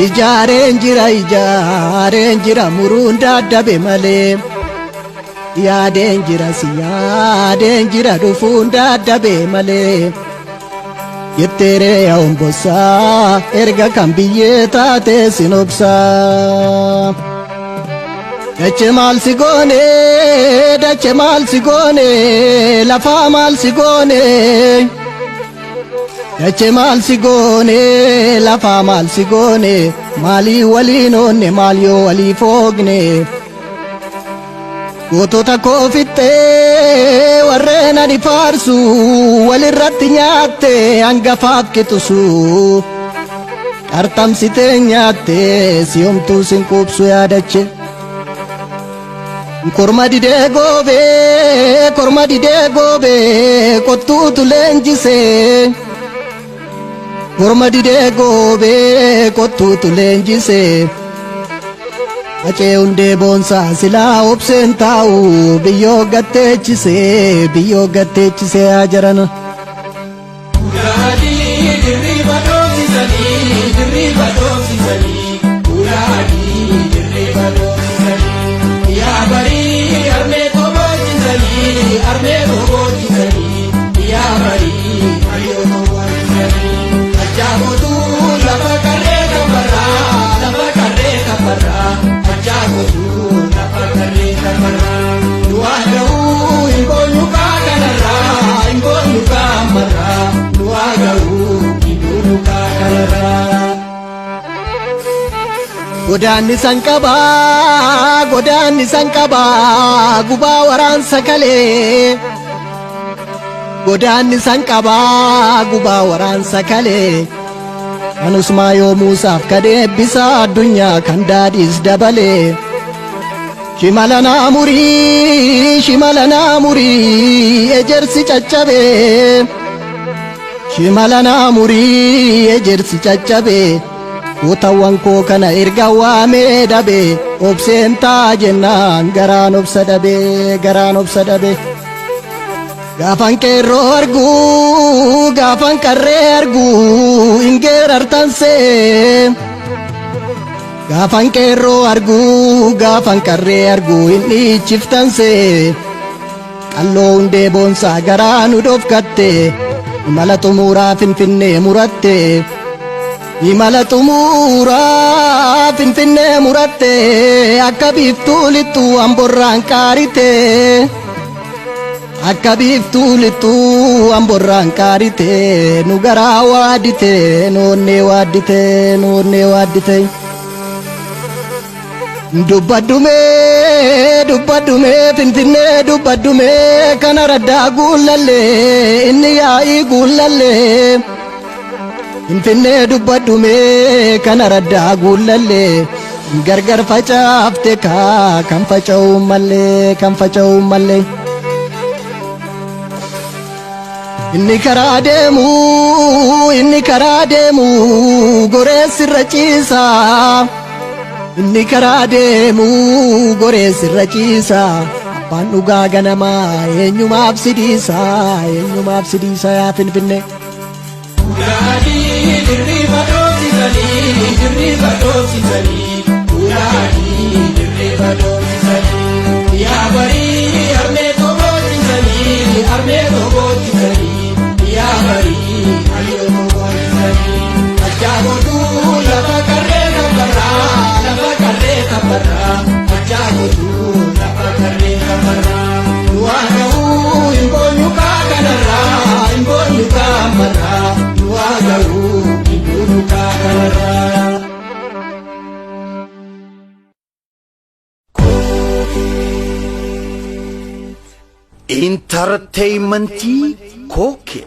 Ijaareen jira ijaareen jira muruun dadhabe malee. Yaadeen jira si yaadeen jira dhufuun dadhabe malee. Jetteeree yaa ombossaa erga kan biyyee taate sin obsaa. Dache maal si goone dache maal si goone lafaa maal si goone. Dache maal si goone lafaa maal si goone maalii waliin oonne maal yoo walii foogne. Gootota koo fixxee warreen ani faarsu walirratti nyaatte hangafaaf qixusu. Qarxamsitee nyaatte si homtuu sin quubsu yaadache. Korma didee goobee korma didee goobee qottuutu leenjisee. Korma didee goobee qottuutu leenjisee. Acee hundee boonsaa silaa obseen taa'u biyyoo gatteechisee biyyoo gatteechisee haa jarana. Ulaadii dirriba dhoofsisanii dirriba dhoofsisanii ulaadii dirriba dhoofsisanii yaa barii armee koboochisanii armee koboochisanii yaa barii hayyoo koboochisanii ajaa'ibu lafa qarree kafarraa lafa qarree kafarraa ajaa'ibu lafa qarree kafarraa du'aa ga'uu hin boonyu kanarraa hin boonyu kaamarraa du'aa ga'uu hin boonyu kanarraa. Godaanni san qabaa godaanni san qabaa gubaa waraansa kalee. Godaanni san qabaa gubaa waraansa kalee. Kan Usmaa yoo Muusaaf kadeebbisa addunyaa kan daadhiis dabalee. Shimala naa murii shimala naa murii ejersi caccabee. Shimala naa murii ejersi caccabee. Kutawwan koo kana erga waamee dhabe obseen taa jennaan garaan obsa dhabe garaan obsa dhabe. Gaafan qeerroo arguu gaafan qarree arguu hin geerartansee. Gaafan qeerroo arguu gaafan qarree arguu hin dhiichiftansee. Qalloo hundee boonsaa garaa nu dhofkatte imala xumuraa finfinnee muratte. Imala xumuraa finfinnee muratte akka biiftuu lixxuu amborraan qaarite. Akka biiftuu lixxuu amborraan qaarite nu garaa waaddite nu onnee waaddite nu onnee waaddite. Dubbadhumee dubbadhumee finfinnee dubbadhumee kana raddaa guullallee inni yaa'ii guullallee. Finfinnee dubbadhumee kana raddaa guullallee gargar facaafte kaa kan faca'u mallee kan faca'u mallee. Inni karaa deemu inni karaa deemu goreessirra ciisa. Inni karaa deemu goreessirra ciisa. Abbaan dhugaa ganamaa eenyumaaf si dhiisa eenyumaaf si dhiisa yaa Finfinnee. Ulaadii dirriba dhoofsisanii dirriba dhoofsisanii ulaadii dirriba dhoofsisanii yaa barii armee koboochisanii armee koboochisanii yaa barii hayyoo koboochisanii ajaa'ibu lafa qarree kafarraa lafa qarree kafarraa ajaa'ibu lafa qarree kafarraa du'aa ga'uu hin boonyu kanarraa hin boonyu kaamarraa du'aa ga'uu hin boonyu kanarraa. Intarteeymentii Kookee.